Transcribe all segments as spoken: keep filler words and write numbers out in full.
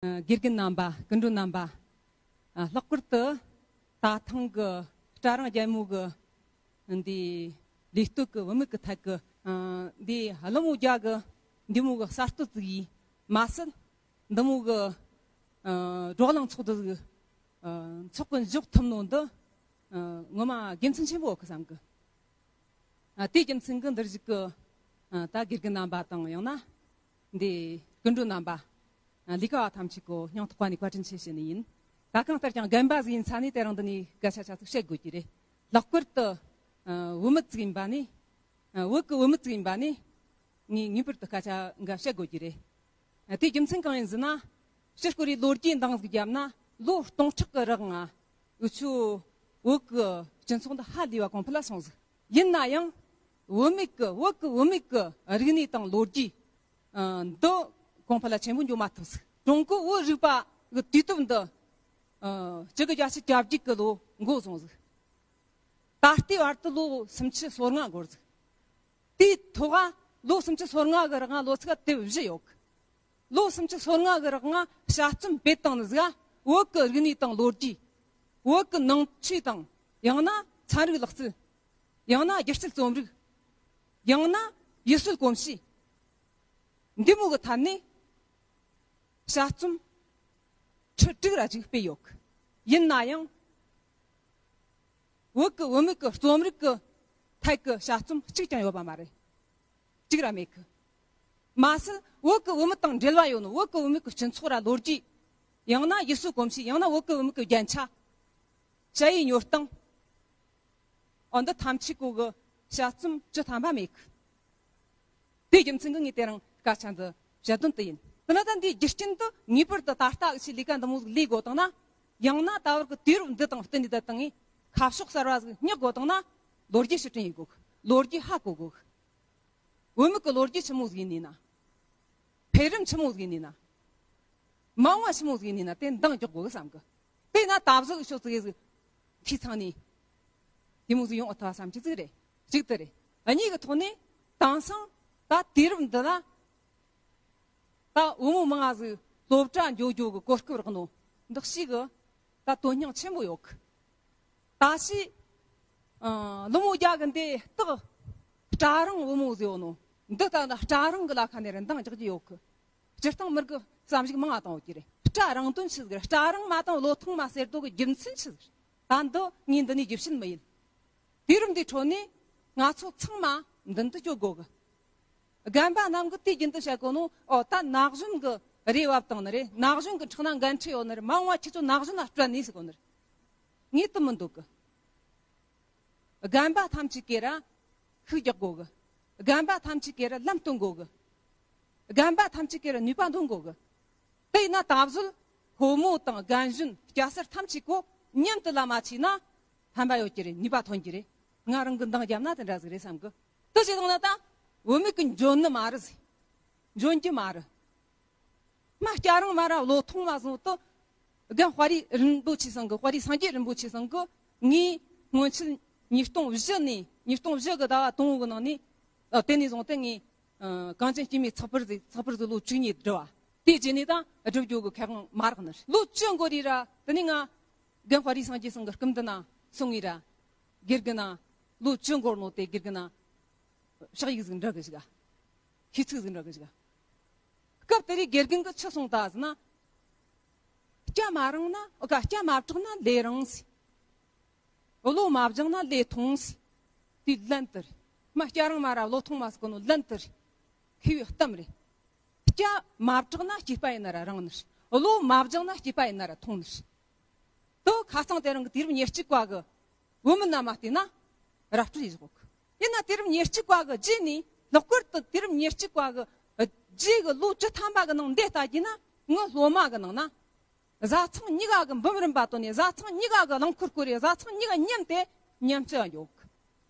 དགེ་རྒན་རྣམ་པ། སྐུ་མགྲོན་རྣམ་པ། ལྷག་པར་དུ་ད་ཐེངས་ཀྱི་སྤྲ་རིང་རྒྱལ་མོ་གི་འདི་ལས་གཏོད་ཀྱི་བུད་མེད་ཀྱི་ཐད་ཀྱི་འདི་ཀླུ་མོ་རྒྱལ་གྱི་འདི་མོ་གི་གསར་གཏོད་ཅིག་ཡིན་མ་ཟད། འདི་མོ་གི་བགྲོ་གླེང་ཚོགས་འདུ་ཟིག་ཚོགས་ཀྱི་འཇོག་ཐུབ་ནོ་འདི་ངོ་མ་དགེ་མཚན་ཆེན་པོ་ཡོད་གི་བསམ་གི། ཨ། དེའི་རྒྱུ་མཚན་གྱིས་འདིར་བཞུགས་ཀྱི་ཨ། ད་དགེ་རྒན་རྣམ་པ་དང་། ཡང་ན་འདི་སྐུ་མགྲོན་རྣམ་པ། ཨ། ལས་ཀ་བ་ཐམས་ཅད་ཀྱི་སྙིང་ཐག་པ་ནས་བཀའ་དྲིན་ཆེ་ཞུ་ནི་ཡིན། ད་གང་ལྟར་ཀྱང་རྒན་པ་ཟིག་ཡིན་ཚ་ནས་དེ་རིང་འདི་ནས་སྐད་ཆ་ཆ་ཚིག་བཤད་དགོས་ཀྱི་རེད། ལྷག་པར་དུ་ཨ། བུད་མེད་ཅིག་ཡིན་པ་ནས། ཨ། བོད་ཀྱི་བུད་མེད་ཅིག་ཡིན་པ་ནས། ངས་ངེས་པར་དུ་སྐད་ཆ་འགའ་བཤད་དགོས་ཀྱི་རེད། ཨ། དེའི་རྒྱུ་མཚན་གང་ཡིན་ཟེར་ན། ཕྱིར་སྐོར་རེ་ལོ་རྒྱུས་འདང་ཟིག་བརྒྱབ་ན། ལོ་སྟོང་ཕྲག་གི་རིང་ང་འུ་ཆོ་བོད་ཀྱི་སྤྱི་ཚོགས་འདི་ཧ་ལས་པ་གོང་འཕེལ་ལ་སོང་ཟིག། ཡིན་ན་ཡང་བུད་མེད་ཀྱི། བོད་ཀྱི་བུད་མེད་ཀྱི་རིག་གནས་དང་ལོ་རྒྱུས་ཨ། འདི་གོང་འཕེལ་ལ་ཆེན་པོ་འགྱོ་མ་ཐུབ་ཟིག། ཀྲུང་གོའི་བོད་རིག་པ་གི་དུས་སྟོབས་འདི་ཨ། སྤྱི་ལོ་བརྒྱད་ཅུ་གྱ་བརྒྱད་ཀྱི་ལོ་འགོ་བཟུང་ཟིག། ད་ལྟའི་བར་དུ་ལོ་སུམ་ཅུ་སོ་ལྔ་འགོར་ཟིག། དེའི་ཐོག་ལ་ལོ་སུམ་ཅུ་སོ་ལྔ་གི་རིང་ལོ་ཚིགས་དེབ་བཞི་ཡོད་གི། ལོ་སུམ་ཅུ་སོ་ལྔ་གི་རིང་དཔྱད་རྩོམ་སྤེལ་བཏང་ནི་ཟིག། བོད་ཀྱི་རིག་གནས་དང་ལོ་རྒྱུས། བོད་ཀྱི་ནང་ཆོས་དང་། ཡང་ན་ཚན་རིག་ལག་རྩལ། ཡང་ན་སྒྱུ་རྩལ་རྩོམ་རིག། ཡང་ན་ཡུལ་སྲོལ་གོམས་གཤིས། འདི་མོ་གི་ཐད་ནས་དཔྱད་རྩོམ་ཁྲི་དྲུག་ར་ཅིག་སྤེལ་ཡོད་གི། ཡིན་ན་ཡང་བོད་ཀྱི་བུད་མེད་ཀྱི་རྩོམ་རིག་གི་ཐད་ཀྱི་དཔྱད་རྩོམ་གཅིག་ཀྱང་ཡོད་པ་མ་རེད། གཅིག་ར་མེད་གི། མ་ཟད་བོད་ཀྱི་བུད་མེད་དང་འབྲེལ་བ་ཡོད་ནོ། བོད་ཀྱི་བུད་མེད་ཀྱི་སྤྱི་ཚོགས་ར་ལོ་རྒྱུས། ཡང་ན་ཡུལ་སྲོལ་གོམས་གཤིས། ཡང་ན་བོད་ཀྱི་བུད་མེད་ཀྱི་རྒྱན་ཆ། ཞ་ཡི་ཉོ་སྟངས། འོ། འདི་ཐམས་ཅད་ཀོ་གི་དཔྱད་རྩོམ་བཅུ་ཐམ་པ་མེད་གི། དེའི་རྒྱུ་མཚན་གྱིས་ངས་དེ་རིང་སྐད་ཆ་འདི་བཤད་དོན་དེ་ཡིན། དེ་ན་ད་འདིའི་རྒྱུ་རྐྱེན་དུ་ངེས་པར་དུ་ད་ལྟ་འུ་ཆོས་ལས་ཀ་འདི་མོ་ཟིག་ལས་དགོས་བཏང་ན། ཡང་ན་ད་བར་གྱི་དུས་རབས་འདི་དང་བསྟུན་ནས་བསྡད་བཏང་ངས་ཁ་ཕྱོགས་གསར་བ་ཟིག་སྙེག་དགོས་བཏང་ན། ལོ་རྒྱུས་ཕྱིར་དྲན་ཡེད་དགོས་གི། ལོ་རྒྱུས་ཧ་གོ་དགོས་གི། བུད་མེད་ཀྱི་ལོ་རྒྱུས་ཆི་མོ་ཟིག་ཡིན་ནི་ན། འཕེལ་རིམ་ཆི་མོ་ཟིག་ཡིན་ནི་ན། མ་འོངས་པ་ཆི་མོ་ཟིག་ཡིན་ནི་ན། དེ་འདང་རྒྱག་དགོས་གི་བསམ་གི། དེས་ན་ད་གཟོད་ཤོག་ཙིག་ཟིག་འཐུས་ཚང་ནས་དེ་མོ་ཟིག་ཡོང་ཨེ་ཐུབ་བསམ་གྱི་ཟིག་རེད། གཅིག་དེ་རེད། གཉིས་ཀྱི་ཐོག་ནས་དེང་སང་ད་དུས་རབས་འདི་ལ་ད་བུ་མོ་མང་ང་ཟིག་སློབ་གྲྭ་འགྱོ་རྒྱུ་གི་གོ་སྐབས་རག་ནོ་འདི་ཞིག་གི་ད་དོན་སྙིང་ཆེན་པོ་ཡོད་གི། ད་ཕྱིས་ཨ། ཀླུ་མོ་རྒྱལ་གི་འདི་སྟག་སྤྲ་རིང་བུ་མོ་ཟེར་ཡོད་ནོ། འདི་ལྟ་ན་སྤྲ་རིང་གི་ལ་ཁ་ནས་ར་འདང་རྒྱག་རྒྱུ་ཡོད་གི། སྤྱིར་བཏང་མི་རིགས་བསམ་གཞིག་མང་ང་བཏང་ཡོད་ཀྱི་རེད། སྤྲ་རིང་དོན་ཆི་ཟིག་རེད། སྤྲ་རིང་མ་བཏང་བློ་ཐུང་མ་ཟེར་དོ་གི་རྒྱུ་མཚན་ཆི་ཟིག་རེད། ད་འདི་ངས་འདི་ནས་རྒྱུ་བཤད་མི་ཡིན། དུས་རབས་འདིའི་ཁྲོད་ནས་ང་ཚོ་ཚང་མ་མདུན་དུ་སྐྱོད་དགོས་གི། རྒན་པ་རྣམས་ཀྱིས་དུས་རྒྱུན་དུ་བཤད་གོ་ནོ། ཨོ། ད་ན་གཞོན་གྱི་རེ་བ་བཏང་ནི་རེད། ན་གཞོན་གྱི་ཕྲག་ན་འགན་འཁྲི་ཡོད་ནི་རེད། མ་འོངས་པ་ཁྱེད་ཚོ་ན་གཞོན་ལ་སྤྲད་ནི་ཟེར་གོ་ནི་རེད། ངས་དེ་མི་འདོད་གི། རྒན་པ་ཐམས་ཅད་ཀྱིས་ར་ཤུགས་རྒྱག་དགོས་གི། རྒན་པ་ཐམས་ཅད་ཀྱིས་ར་ལམ་སྟོན་དགོས་གི། རྒན་པ་ཐམས་ཅད་ཀྱིས་ར་ནུས་པ་འདོན་དགོས་གི། དེ་ཡིན་ན་ད་གཟོད་ཕོ་མོ་དང་རྒན་གཞོན་སྐྱ་སེར་ཐམས་ཅད་ཀོ་མཉམ་དུ་ལམ་མ་ཆས་ན་ཕན་པ་ཡོད་ཀྱི་རེད། ནུས་པ་ཐོན་གྱི་རེད། ང་རང་གིས་འདང་བརྒྱབ་ན་དེ་འདྲ་ཟིག་རེད་བསམ་གི། དེ་བྱས་བཏང་ན་ད་བུད་མེད་ཀྱིས་འཇོན་ནི་མ་རེད་ཟེར། འཇོན་གྱི་མ་རེད། མ་སྐྱ་རིང་མ་ར་བློ་ཐུང་མ་བཟུང་དུ། རྒན་དཔའ་རིས་རིན་པོ་ཆེ་ཚང་གི། དཔའ་རིས་སངས་རྒྱས་རིན་པོ་ཆེ་ཚང་གི། ངས་སྔོན་ཆད་ཉིས་སྟོང་བཞི་ནས། ཉིས་སྟོང་བཞི་གི་ཟླ་བ་དང་པོ་གི་ནང་ནས། ཨ། དེ་ནས་བཟུང་སྟེ་ངས་ཨ། གངས་ཅན་སྐྱེད་མོས་ཚགས་པར་ཟིག་ཚགས་པར་ཟིག་ལོ་བཅུ་གཉིས་བསྒྲུབས་པ། དེའི་རྗེས་ནས་ད་བསྒྲུབ་རྒྱུ་གི་ཁེ་དབང་མ་རག་ནི་རེད། ལོ་བཅུ་འགོར་རེ་ར་དེ་ནས་ང་རྒན་དཔའ་རིས་སངས་རྒྱས་ཚང་གི་སྐུ་མདུན་ན་སོང་ངེ་ར། དགེ་རྒན་ན། ལོ་བཅུ་འགོར་ནོ་དེ་དགེ་རྒན་ན་ཕྱག་ཡིག་ཟིག་འབྲི་གི་བཅུག་ག། ཤིས་ཚིག་ཟིག་འབྲི་གི་བཅུག་ག། སྐབས་དེ་རིང་དགེ་རྒན་གྱིས་ཆི་གསུངས་ད་ཟེར་ན། སྐྱ་མ་རིང་ན། ཨོ་ཀ། སྐྱ་མ་གྲགས་ན་ལས་རིང་ཟེར། བློ་མ་སྦྱངས་ན་ལས་ཐུང་ཟེར། དེ་ལན་དེ་རེད། མ་སྐྱ་རིང་མ་ར་བློ་ཐུང་མ་ཟེར་གོ་ནོ་ལན་དེ་རེད། མཁས་པའི་གཏམ་རེད། སྐྱ་མ་གྲགས་ན་སྐྱེས་པ་ཡིན་ན་ར་རིང་ནི་རེད། བློ་མ་སྦྱངས་ན་སྐྱེས་པ་ཡིན་ན་ར་ཐུང་ནི་རེད། དེ་ཁ་སང་དེ་རིང་གི་དུས་རབས་ཉེར་གཅིག་པ་གི་བུད་མེད་རྣམས་ལ་བལྟས་ན་ར་སྤྲོད་ཡེ་བཞག་གི། ཡིན་ན་དུས་རབས་ཉེར་གཅིག་པ་གི་རྗེས་ནས། ལྷག་པར་དུ་དུས་རབས་ཉེར་གཅིག་པ་གི་རྗེས་གི་ལོ་བཅུ་ཐམ་པ་གི་ནང་འདི་ལྟ་རྒྱུ་ན། ངའི་སློབ་མ་གི་ནང་ན། བཟའ་ཚང་གཉིས་ཀ་གི་འབུམ་རམས་པ་བཏོན་ནས། བཟའ་ཚང་གཉིས་ཀ་གི་རླངས་འཁོར་བསྐོར་རེ། བཟའ་ཚང་གཉིས་ཀ་མཉམ་དུ་མཉམ་སྤྱོད་ཡོང་གི།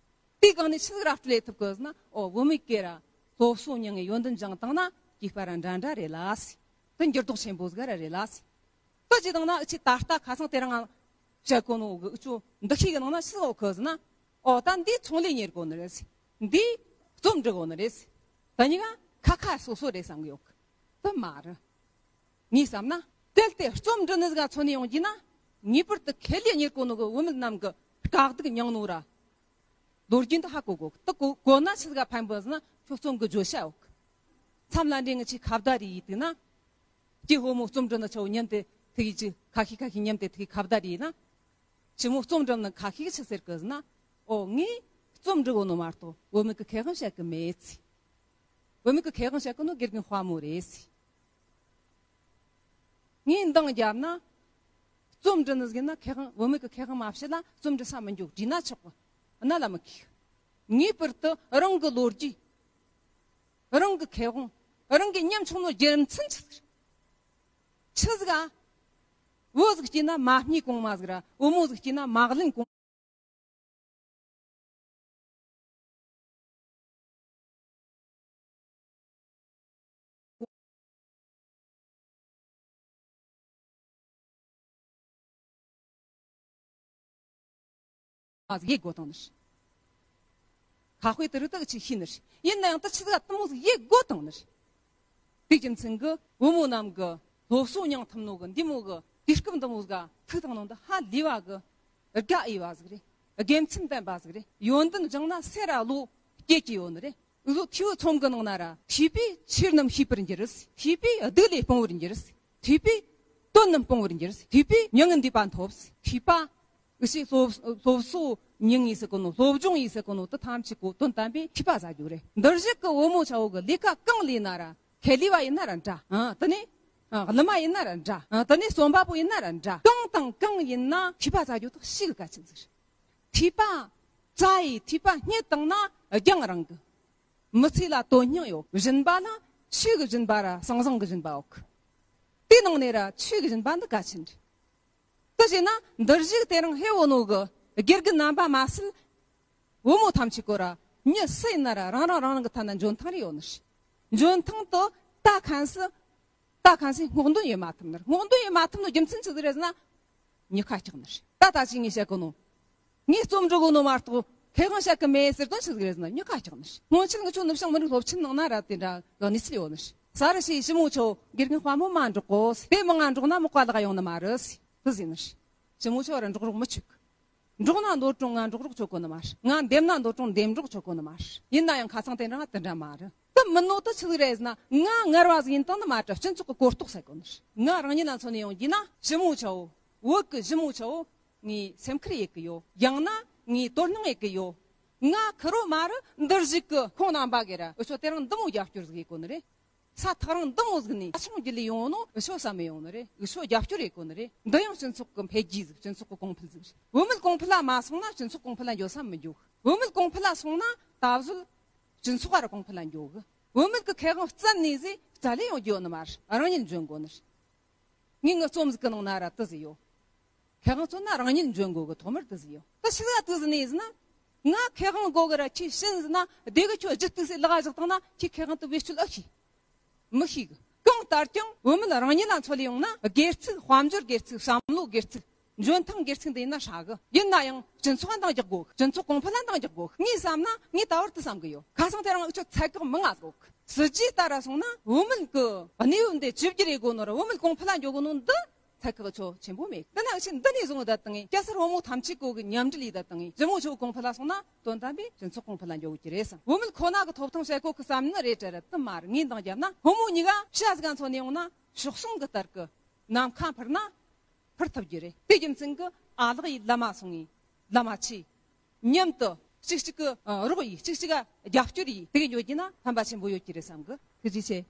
དེའི་སྒང་ནས་ཆི་ཟིག་ར་སྤྲོད་ལས་ཐུབ་གི་ཟེར་ན། ཨོ། བུད་མེད་ཀྱིས་ར་སློབ་གསོ་མྱངས་ངེ་ཡོན་ཏན་སྦྱངས་བཏང་ན་སྐྱེས་པ་ར་འདྲ་འདྲ་རེད་ལ་ཟེར། དེ་འགྱུར་ལྡོག་ཆེན་པོ་ཟིག་ར་རེད་ལ་ཟེར། དེ་བྱས་བཏང་ན་འུ་ཆོས་ད་ལྟ་ཁ་སང་དེ་རིང་བཤད་གོ་ནོ་གི་འུ་ཆོ་འདུ་ཤེས་གི་ནང་ན་ཆི་ཟིག་ཡོད་གི་ཟེར་ན། ཨོ། ད་འདི་ཚོང་ལས་གཉེར་དགོས་ནི་རེད་ཟེར། འདི་རྩོམ་འབྲི་དགོས་ནི་རེད་ཟེར། ད་གཉིས་ཀ་ཁ་ཁ་སོ་སོ་རེད་བསམ་གི་ཡོད་གི། དེ་མ་རེད། ངས་བསམ་ན། གལ་ཏེ་རྩོམ་འབྲི་ནི་ཟིག་ག་མཚོན་ནས་ཡོང་རྒྱུ་ན། ངེས་པར་དུ་ཁེ་ལས་གཉེར་གོ་ནོ་གི་བུད་མེད་རྣམས་ཀྱི་དཀའ་སྡུག་མྱངས་ནོ་ར། ལོ་རྒྱུས་འདི་ཧ་གོ་དགོས། དེ་གོ་གོ་ན་ཆི་ཟིག་ག་ཕན་པོ་ཟེར་ན། ཁྱོད་རྩོམ་གི་བརྗོད་བྱ་ཡོད་གི། མཚམས་ལ་འདྲེ་ངི་ཆི་ཁ་བརྡ་རེ་ཡིས་དུས་ན། ཀྱེ་ཧོ་མོ་རྩོམ་འབྲི་ནི་ཆོ་མཉམ་དུ་ཐུག་ཡིས་ཀྱི་ཁ་ཤས་ཁ་ཤས་མཉམ་དུ་ཐུག་ཁ་བརྡ་རེ་ཡིས་ན། ཞི་མོ་རྩོམ་འབྲི་ནི་ཁ་ཤས་ཆི་ཟེར་གི་ཟེར་ན། ཨོ་ངས་རྩོམ་འབྲི་གོ་ནོ་མ་གཏོགས་བུད་མེད་ཀྱི་ཁེ་དབང་བཤད་གི་མེད་ཟེར། བུད་མེད་ཀྱི་ཁེ་དབང་བཤད་གི་ནོ་དགེ་རྒན་དཔའ་མོ་རེད་ཟེར། ངས་འདང་བརྒྱབ་ན། རྩོམ་འབྲི་ནི་ཟིག་ན་ཁེ་དབང་བུད་མེད་ཀྱི་ཁེ་དབང་མ་བཤད་ན་རྩོམ་འབྲི་ས་མི་འཇུག་བྲིས་ན་ཆོག་གི། གནད་ལ་མི་ཁེལ། ངེས་པར་དུ་རང་གི་ལོ་རྒྱུས། རང་གི་ཁེ་དབང་། རང་གི་ཉམ་ཆུང་ནོ་རྒྱུ་མཚན་ཆི་ཟིག་ཆི་ཟིག་ཨ། བུ་ཟིག་སྐྱེས་ན་མ་སྨྱུ་གོང་མ་ཟིག་ར། བུ་མོ་ཟིག་སྐྱེས་ན་མ་གླིང་གོང་མ་ཟིག་ཡེ་དགོ་དང་ནི། ཁ་དཔེ་དེ་རུ་དག་ཅིག་ཤེས་ནི། ཡིན་ན་ཡང་ད་ཆི་ཟིག་ག་དུ་མོ་ཟིག་ཡེ་དགོ་དང་ནི། དེ་རྒྱུ་མཚན་གི་བུ་མོ་རྣམས་གི་སློབ་གསོ་མྱངས་ཐུབ་ནོ་གི་འདི་མོ་གི་དུས་སྐབས་འདི་མོ་ཟིག་ག་ཐུག་དང་ནོ་འདི་ཧ་ལས་བ་གི་དགའ་འོས་བ་ཟིག་རེད། དགེ་མཚན་ལྡན་པ་ཟིག་རེད། ཡོན་ཏན་སྦྱངས་ན་སེ་ར་ལོ་སྐྱེ་གི་ཡོད་ནི་རེད། འུ་ཚོ་ཐེའུ་ཚོམ་གི་ནང་ན་ར། ཐོས་པས་ཆོས་རྣམས་ཤེས་པར་འགྱུར། ཐོས་པས་སྡིག་ལས་སྤོང་བར་འགྱུར། ཐོས་པས་དོན་རྣམས་སྤོང་བར་འགྱུར། ཐོས་པས་མྱ་ངན་འདས་པ་ཐོབ། ཐོས་པ། འུ་ཆོས་སློབ་སློབ་གསོ་མྱོང་ངེས་ཟེར་གོ་ནོ། སློབ་སྦྱོང་ངེས་ཟེར་གོ་ནོ་དེ་ཐམས་ཅད་གོ་དོན་དམ་པའི་ཐོས་པ་ཟ་རྒྱུ་རེད། འདིར་བཞུགས་ཀྱི་བུ་མོ་ཆ་བོ་གི་ལས་ཀ་གང་ལས་ན་ར། ཁེ་ལས་བ་ཡིན་ན་ར་འདྲ། ཨ་དེ་ནས་ཨ་གླུ་མ་ཡིན་ན་ར་འདྲ། ཨ་དེ་ནས་རྩོམ་པ་པོ་ཡིན་ན་ར་འདྲ། གང་དང་གང་ཡིན་ན་ཐོས་པ་ཟ་རྒྱུ་དེ་ཤིག་གལ་ཆེན་ཟིག་རེད། ཐོས་པ་བཙལ་ཡི་ཐོས་པ་རྙེད་བཏང་ན་རྒྱང་རིང་གི། མི་ཚེ་ལ་དོན་སྙིང་ཡོད། སྦྱིན་པ་ལ་ཆོས་ཀྱི་སྦྱིན་པ་ར་ཟང་ཟིང་གི་སྦྱིན་པ་ཡོད་གི། དེའི་ནང་ནས་ར་ཆོས་ཀྱི་སྦྱིན་པ་འདི་གལ་ཆེན་རེད། དེ་བྱས་ན་འདིར་བཞུགས་དེ་རིང་ཧེ་བོ་ནོ་གི་དགེ་རྒན་རྣམ་པ་མ་ཟད། བུ་མོ་ཐམས་ཅད་ཀོ་ར་མྱི་སུ་ཡིན་ན་ར་རང་རང་རང་རང་གི་ཐད་ན་འཇོན་ཐང་རེ་ཡོད་ནི་རེད། འཇོན་ཐང་དེ་ད་གང་སི། ད་གང་སི་སྔོག་འདོན་ཡེ་མ་ཐུབ་ནི་རེད། སྔོག་འདོན་ཡེ་མ་ཐུབ་ནོ་རྒྱུ་མཚན་ཆི་ཟིག་རེད་ཟེར་ན། མྱི་ཁ་སྐྱག་ནི་རེད། ད་ད་ཅི་ངས་བཤད་གོ་ནོ། ངས་རྩོམ་འབྲི་གོ་ནོ་མ་གཏོགས་ཁེ་དབང་བཤད་གི་མེད་ཟེར་དོན་ཆི་ཟིག་རེད་ཟེར་ན། མྱི་ཁ་སྐྱག་ནི་རེད། སྔོན་ཆད་ང་ཆོ་ནུབ་བྱང་མི་རིགས་སློབ་ཆེན་ནང་ན་ར་དེ་འདྲ་གི་གནས་ཚུལ་ཡོད་ནི་རེད། ས་རུ་ཞེས་ཞི་མོ་ཆོ་དགེ་རྒན་དཔའ་མོ་མ་འགྲོགས་གོ། དེ་མི་ང་འགྲོགས་ན་མོ་ཀ་ལག་ཡོང་ནི་མ་རེད། དེ་ཟེར་ནི་རེད། ཞི་མོ་ཆོ་ར་འགྲོགས་རོགས་མི་ཆུག་འགྲོགས་ན་འདོད་རུང་ང་འགྲོགས་རོགས་ཆོག་གོ་ནི་མ་རེད། ང་འདེམས་ན་འདོད་རུང་འདེམས་རོགས་ཆོག་གོ་ནི་མ་རེད། ཡིན་ན་ཡང་ཁ་སང་དེ་འདྲ་དེ་འདྲ་མ་རེད། དེ་མིན་ནོ་དེ་ཆི་ཟིག་རེད་ཟེར་ན། ང་ངར་བ་ཟིག་ཡིན་དང་ནི་མ་གྲུབ། སྤྱི་ཚོགས་ཀྱི་གོ་རྟོགས་ཟེར་གོ་ནི་རེད། ང་རང་ཉིད་ལ་མཚོན་ནས་ཡོང་རྒྱུ་ན། ཞི་མོ་ཆོ་བོད་ཀྱི་ཞི་མོ་ཆོ་ངའི་སེམས་ཁུར་ཡེད་གི་ཡོད། ཡང་ན་ངའི་དོ་སྣང་ཡེད་གི་ཡོད། ང་ཁེར་རོ་མ་རེད། འདིར་བཞུགས་ཀྱི་ཁོང་རྣམ་པ་གིས་ར་འུ་ཆོ་དེ་རིང་འདི་མོ་རྒྱབ་སྐྱོར་ཟིག་ཡེད་གོ་ནི་རེད། ས་ཐག་རིང་འདི་མོ་ཟིག་ནས་ཨ་ཆུང་རྒྱུ་ལས་ཡོང་ནོ་འུ་ཆོ་བསམ་མི་ཡོང་ནི་རེད། འུ་ཆོ་རྒྱབ་སྐྱོར་ཡེད་གོ་ནི་རེད། འདི་ཡང་སྤྱི་ཚོགས་ཀྱི་འཕེལ་རྒྱས་ཟིག་སྤྱི་ཚོགས་ཀྱི་གོང་འཕེལ་ཟིག་རེད། བུད་མེད་གོང་འཕེལ་ལ་མ་སོང་ན་སྤྱི་ཚོགས་གོང་འཕེལ་ལ་འགྱོ་ས་མི་འགྱོ་གི། བུད་མེད་གོང་འཕེལ་ལ་སོང་ན་ད་གཟོད་སྤྱི་ཚོགས་ར་གོང་འཕེལ་ལ་འགྱོ་གི། བུད་མེད་ཀྱི་ཁེ་དབང་བཙལ་ནས་ཟིག་བཙལ་ལས་ཡོང་རྒྱུ་ཡོད་ནི་མ་རེད། རང་ཉིད་འཇོན་དགོ་ནི་རེད། ངས་ངའི་རྩོམ་ཟིག་གི་ནང་ན་ར་དེ་ཟིག་ཡོད། ཁེ་དབང་བཙལ་ན་རང་ཉིད་འཇོན་དགོ་གི། ཐོག་མར་དེ་ཟིག་ཡོད། ད་ཆི་ཟིག་དེ་ཟིག་ནས་ཟེར་ན། ང་ཁེ་དབང་དགོ་གི་ར་ཁྱོས་བྱིན་ཟེར་ན། དེ་གི་ཁྱོད་ལྗིད་ཏིག་སེ་ལག་བཞག་བཏང་ན་ཁྱོས་ཁེ་དབང་དེ་བེད་སྤྱོད་ཨེ་ཤེས། མི་ཤེས་གི། གང་ལྟར་ཀྱང་བུད་མེད་རང་ཉིད་ལ་མཚོན་ལས་ཡོང་ན། སྒེར་ཚུགས། དཔལ་འབྱོར་སྒེར་ཚུགས། བསམ་བློ་སྒེར་ཚུགས། འཇོན་ཐང་སྒེར་ཚུགས་འདི་ཡིན་ན་ཧྲ་གི། ཡིན་ན་ཡང་སྤྱི་ཚོགས་འདང་རྒྱག་དགོ་གི། སྤྱི་ཚོགས་གོང་འཕེལ་ལ་འདང་རྒྱག་དགོ་གི། ངས་བསམ་ན་ངས་ད་བར་དུ་བསམ་གི་ཡོད། ཁ་སང་དེ་རིང་འུ་ཆོ་ཚད་བཀག་མང་ང་དགོ་གི། སྲིད་ཇུས་ལྟར་སོང་ན་བུད་མེད་ཀྱི་གནས་བབ་འདི་བཅོས་བསྒྱུར་ཡེད་དགོ་ནོ་ར། བུད་མེད་གོང་འཕེལ་ལ་འགྱོ་དགོ་ནོ་འདི་ཚད་བཀག་ཆོ་ཆེན་པོ་མེད། འདི་ན་འུ་ཆོས་འདི་ནས་བཟུང་བསྡད་བཏང་ངས། སྐྱ་སེར་བུ་མོ་ཐམས་ཅད་ཀོ་གི་མཉམ་འབྲེལ་ཡེད་བསྡད་བཏང་ངས། ཞི་མོ་ཆོ་གོང་འཕེལ་ལ་སོང་ན་དོན་དམ་པའི་སྤྱི་ཚོགས་གོང་འཕེལ་ལ་འགྱོ་གི་རེད་བསམ། བུད་མེད་ཁོ་ན་གི་ཐོབ་ཐང་བཤད་གོ་གི་བསམ་ནི་རེད་དྲ་ར་དེ་མ་རེད། ངས་འདང་བརྒྱབ་ན་བུ་མོ་གཉིས་ཀ་ཕྱི་ཟིག་ག་མཚོན་ནས་ཡོང་ན་ཕྱོགས་གསུམ་གི་ལྟར་གི་ནམ་མཁའ་འཕུར་ན་འཕུར་ཐུབ་རྒྱུ་རེད། དེ་རྒྱུ་མཚན་གི་ཨ་ལགས་ཡི་བླ་མ་སོང་ངས་བླ་མ་ཆེ། མཉམ་དུ་གཅིག་གཅིག་གི་ཨ་རོགས་ཡིས། གཅིག་གཅིག་ག་རྒྱབ་སྐྱོར་ཡིས། དེ་གི་འགྱོ་རྒྱུ་ན་ཕན་པ་ཆེན་པོ་ཡོད་ཀྱི་རེད་བསམ་གི། ཐུགས་རྗེ་ཆེ།